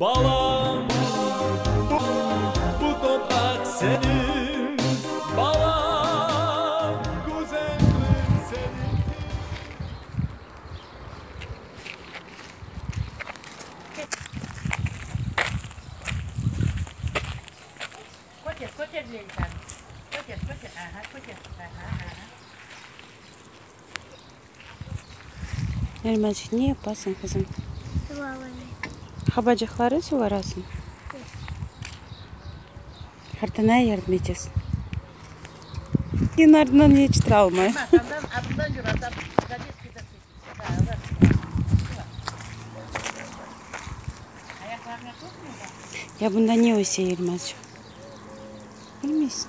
Balam, bu topraq seniñ, balam, güzellik seniñki. Elmazçıq, ne yapasıñ, qızım? Qabacıqları suvarasıñ? Qartanaya yardım etesiñ. Seniñ artıñdan yetiştire almayım. Ya bunda ne öse, Elmazçıq? Bilmeysiñ?